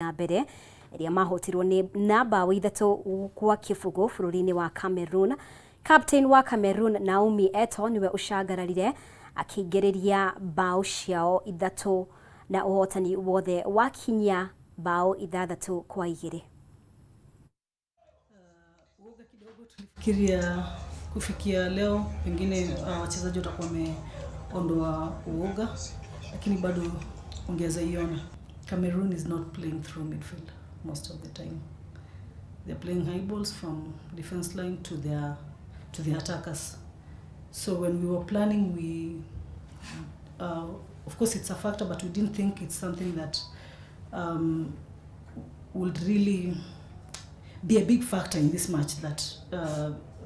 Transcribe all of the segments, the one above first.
Ya mbere ĩrĩa mahotirwo nĩ na mbaũ 3-0 bũrũri-inĩ wa Cameroon. Captain wa Cameroon Naomi Eto nĩwe ũcangararire akĩingĩrĩria mbaũ ciao ithatũ na ũhotani wothe wakinyia mbaũ 6-2. Uoga kidogo tulifikiria kufikia leo pengine wachezaji watakuwa wameondoa uoga, lakini bado ungeweza iona. Cameroon is not playing through midfield most of the time. They're playing high balls from defense line to the attackers. So when we were planning, we of course it's a factor, but we didn't think it's something that would really be a big factor in this match, that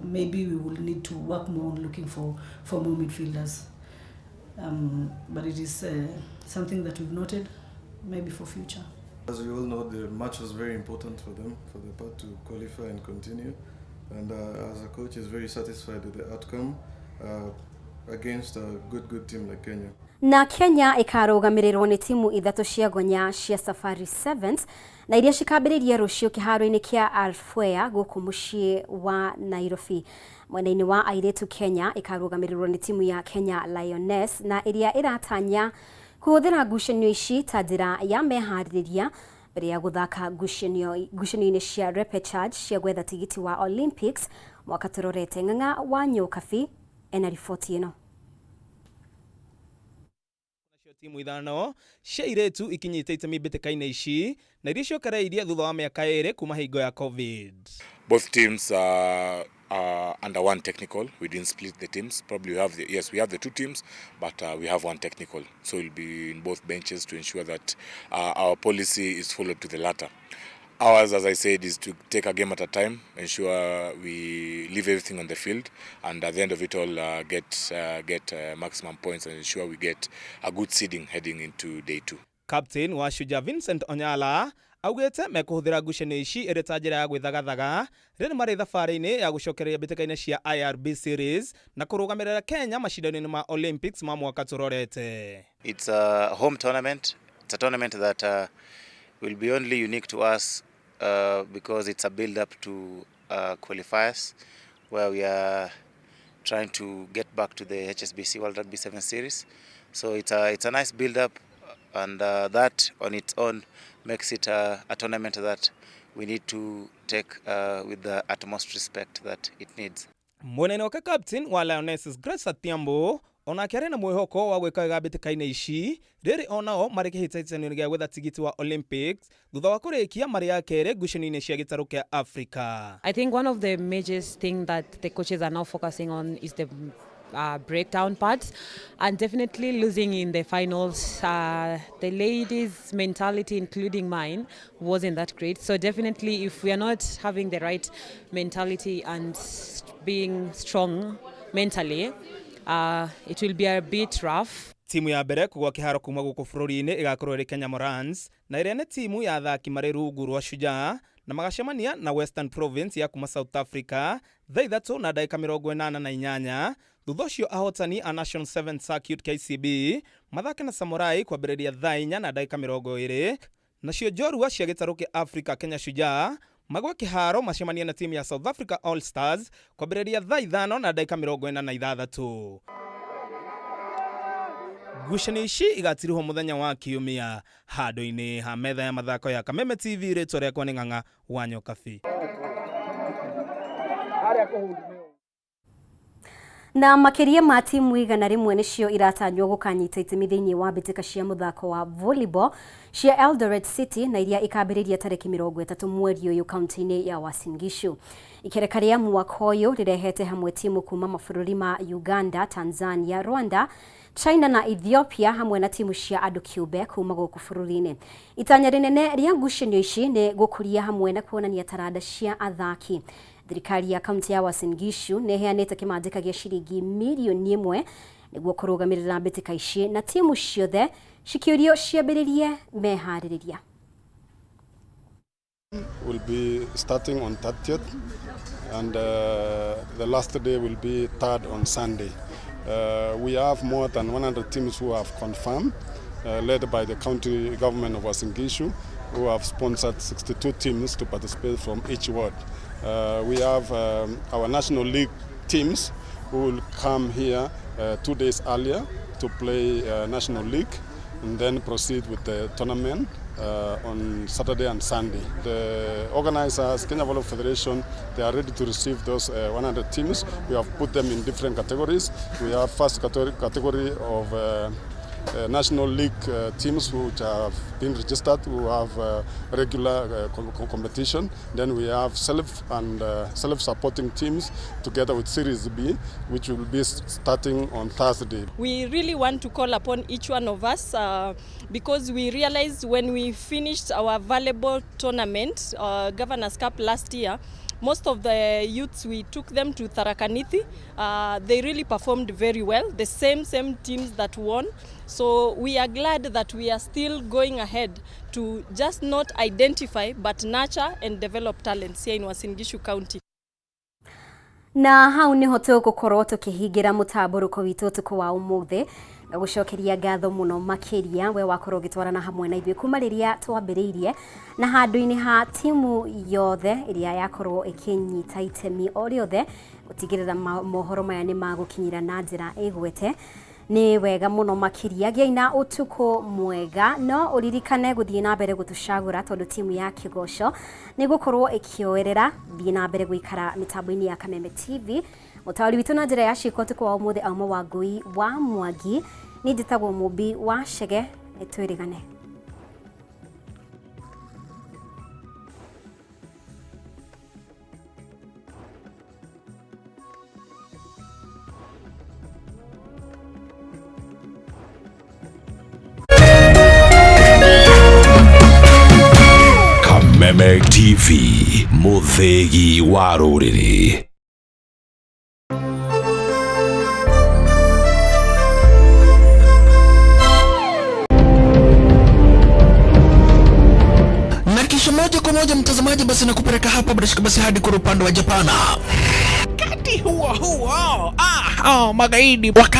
maybe we will need to work more on looking for more midfielders. But it is something that we've noted, maybe for future. As we all know, the match was very important for them, for the part to qualify and continue. And as a coach, is very satisfied with the outcome against a good, good team like Kenya. Na Kenya ĩkarũgamĩrĩrwo nĩ timu ithatũ cia gonya cia Safari Sevens na iria cikambĩrĩria rũciũ kĩharo-inĩ kĩa Alfea gũkũ mũciĩ wa Nairobi. Mwena-inĩ wa airĩtu, Kenya ĩkarũgamĩrĩrwo nĩ timu ya Kenya Lioness na ĩrĩa ĩratanya kũhũthĩra ngucanio ici ta njĩra ya meharĩrĩria mbere ya gũthaka ngucanio-inĩ cia repechage cia gwetha tigiti wa Olympics mwaka tũrorete. Ng'ang'a wa Nyũkabi ena riboti ĩno. Timu ithano cia airĩtu ikinyĩte itemi mbĩtĩka-inĩ ici na iria icokereirie thutha wa mĩaka 2 kuma hingo ya COVID. Both teams are under one technical. We didn't split the teams. Probably we have the, yes, we have the two teams, but we have one technical. So we'll be in both benches to ensure that our policy is followed to the letter. Ours, as I said, is to take a game at a time, ensure we leave everything on the field, and at the end of it all, get maximum points and ensure we get a good seeding heading into day two. Captain wa Shujaa Vincent Onyala augĩte mekũhũthĩra ngucanio ici ĩrĩ ta njĩra ya gwĩthagathaga rĩrĩ marĩ thabarĩ-inĩ ya gũcokereria mbĩtĩka-inĩ cia IRB Series na kũrũgamĩrĩra Kenya macindano-inĩ ma Olympics ma mwaka tũrorete. It's a home tournament. It's a tournament that will be only unique to us because it's a build up to qualifiers where we are trying to get back to the HSBC World Rugby 7 Series. So it's a nice build up, and that on its own makes it a tournament that we need to take with the utmost respect that it needs. Mwena-inĩ wake, captain wa Lionesses Grace Atiambo onake arĩ na mwĩhoko wa gwĩka wega mbĩtĩka-inĩ ici rĩrĩ onao marĩ kĩhĩtahĩtano-inĩ gĩa gwetha tigiti wa Olympics thutha wa kũrĩkia marĩ a kerĩ ngucanio-inĩ cia gĩtarũ kĩa Africa. I think one of the major things that the coaches are now focusing on is the breakdown parts, and definitely losing in the finals, the ladies' mentality, including mine, wasn't that great. So definitely, if we are not having the right mentality and being strong mentally, it will be a bit rough. Timu ya mbere kũgwa kĩharo kuma gũkũ bũrũri-inĩ ĩgakorwo ĩrĩ Kenya Morans na ĩrĩa nĩ timu ya athaki marĩ rungu rwa Shujaa na magacemania na Western Province ya kuma South Africa thaa 3:88. Thutha ũcio ahotani a National 7 Circuit KCB mathake na Samurai kwambĩrĩria thaa 4:20. Nacio njorua cia gĩtarũ kĩa Africa Kenya Shujaa magwe kĩharo macemanie na timu ya South Africa All Stars kwambĩrĩria thaa 5:46. Ngucanio ici igatirihwo mũthenya wa Kiumia handũ-inĩ ha metha ya mathako ya Kameme TV. Rĩtwa rĩakwa nĩ Ng'ang'a wa Nyokabi. Na makĩria ma timu 100 nĩcio iratanywo gũkanyita itemi thĩinĩ wa mbĩtĩka cia mũthako wa volleyball cia Eldoret City na iria ikambĩrĩria tarĩki 30 mweri ũyũ kaunti-inĩ ya Uasin Gishu. Ikereka rĩa mwaka ũyũ rĩrehete hamwe timu kuma mabũrũri ma Uganda, Tanzania, Rwanda, China na Ethiopia hamwe na timu cia andũ kĩũmbe kuma gũkũ bũrũri-inĩ. Itanya rĩnene rĩa ngucanio ici nĩ gũkũria hamwe na kuonania taranda cia athaki. Thirikari ya kaunti ya Uasin Gishu nĩ ĩheanĩte kĩmanjĩka gĩa ciringi mirioni 1 nĩguo kũrũgamĩrĩra mbĩtĩka ici na timu ciothe cikĩũrio ciambĩrĩrie meharĩrĩria. Will be starting on 30th and the last day will be 3rd on Sunday. We have more than 100 teams who have confirmed, led by the county government of Uasin Gishu. who have sponsored 62 teams to participate from each ward. We have our National League teams who will come here 2 days earlier to play National League and then proceed with the tournament on Saturday and Sunday. The organizers, Kenya Volleyball Federation, they are ready to receive those 100 teams. We have put them in different categories. We have first category of National League teams which have been registered, who have regular competition. Then we have self-supporting teams together with Series B, which will be starting on Thursday. We really want to call upon each one of us because we realized when we finished our volleyball tournament, Governor's Cup last year, most of the youths, we took them to Tharaka Nithi. They really performed very well, the same teams that won. So we are glad that we are still going ahead to just not identify but nurture and develop talents here in Uasin Gishu County. Na hau niho tũgũkorwo tũkĩhingĩra mũtambũrũko witũ ũtukũ wa ũmũthĩ, gũcokeria ngatho mũno makĩria we wakorwo ũgĩtwarana hamwe na ithuĩ kuma rĩrĩa twambĩrĩirie, na handũ-inĩ ha timu yothe ĩrĩa yakorwo ĩkĩnyita itemi o rĩothe gũtigĩrĩra mohoro maya nĩ magũkinyĩra na njĩra ĩgwete nĩ wega mũno makĩria. Gĩai na ũtukũ mwega, no ũririkane gũthiĩ na mbere gũtũcagũra tondũ timu ya Kĩgoco nĩ gũkorwo ĩkĩoerera. Thiĩ na mbere gũikara mĩtambo-inĩ ya Kameme TV. Mũtaũri witũ na njĩra ya ciĩko ũtukũ wa ũmũthĩ auma wa Ngui wa Mwangi. Niĩ njĩtagwo Mũmbi wa Chege, twĩrĩgane. Kameme TV, mũthĩgi wa rũrĩrĩ. Na kisha moja kwa moja mtazamaji, basi nakupeleka hapa bila shaka basi hadi kwa upande wa Japana. Wakati huo huo, magaidi wakaanza